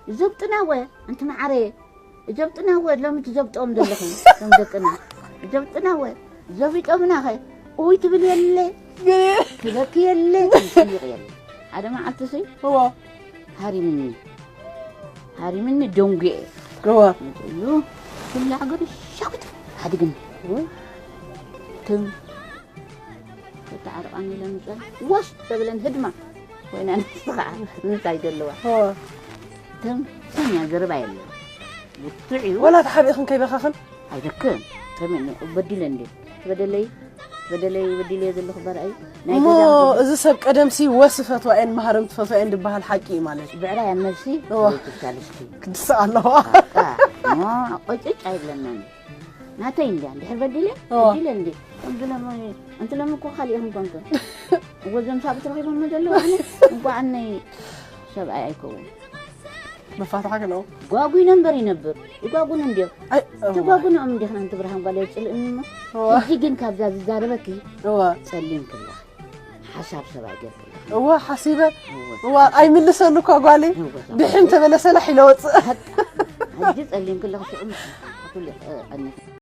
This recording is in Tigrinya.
ዘብጥናወ፣ ኣንቲ መዓረየ፣ ዘብጥናወ፣ ሎሚ ትዘብጥኦም ዘለኹም፣ እቶም ደቅና። ዘብጥናወ፣ ዘቢጦምናኸ፣ ኡይ ትብል የለ፣ ትበኪ የለ፣ ትስይቕ የለ። ሓደ መዓልቲ ሲ፣ እዋ። ሃሪምኒ፣ ሃሪምኒ ደንጉየ። እዋ። እዩ፣ ኩላ ሃገር ሻውት፣ ሓዲግኒ። እዋ። ትም፣ ተተዓርቓኒ ኢለን ምጸን፣ ወስ ተብለን ህድማ ኮይና ንስኻ ምንታይ ዘለዋ። እዋ። ትም፣ ሰኛ ዘረባ የለን። ብርቱዕ እዩ። ወላ ተሓቢእኽን ከይበኻኽን? ኣይደክም። ከመይ በዲለ እንዴ? በደለይ፣ በደለይ፣ በዲለ ዘለኹ በርኣይ። ናይ እሞ ገዛ እዚ ሰብ ቀደምሲ ወስ ፈትዋ እየን መሃርም ትፈትዋ እየን ዝበሃል ሓቂ እዩ ማለት እዩ። ብዕራይ ኣብ ነብሲ እዋ። ወይ ትሻልስቲ። ክድስቕ ኣለዋ። በቃ፣ እሞ ቁጭጭ ኣይብለናን። ናተይ እንድያ፣ እንድሕር በዲለ፣ እዋ። በዲለ እንዴ? ከምዚ ሎሚ፣ ኣንቲ ሎሚ እኮ ካሊእኹም ኮንኩም። እወ፣ እዞም ሳብት ረኺቦም ዘለዉ ኣነ፣ እንኳዕ ኣነይ ሰብኣይ ኣይከውን። መፋትሓ ክነው። ጓጉ ይነንበር ይነብር። ይጓጉኑ እንድዮም። ኣይ፣ እዋ። ትጓጉንኦም እንዲኽና፣ ኣንቲ ብርሃን ጓል የውፅልእኒ እሞ። እዋ። ሕጂ ግን ካብዛ ዝዛረበኪ እዋ። ጸሊም ክላ። ሓሳብ ሰብ ኣይገርክላ። እዋ፣ ሓሲበ። እዋ። እዋ፣ ኣይምልሰሉ እኳ ጓለይ። እዋ፣ ድሕን ተመለሰላ ሒለ ወፅእ። በቃ። ሕጂ ጸሊም ክላ ሽዑ ምስ-፣ ኩሉ፣ እ፣ ኣነ-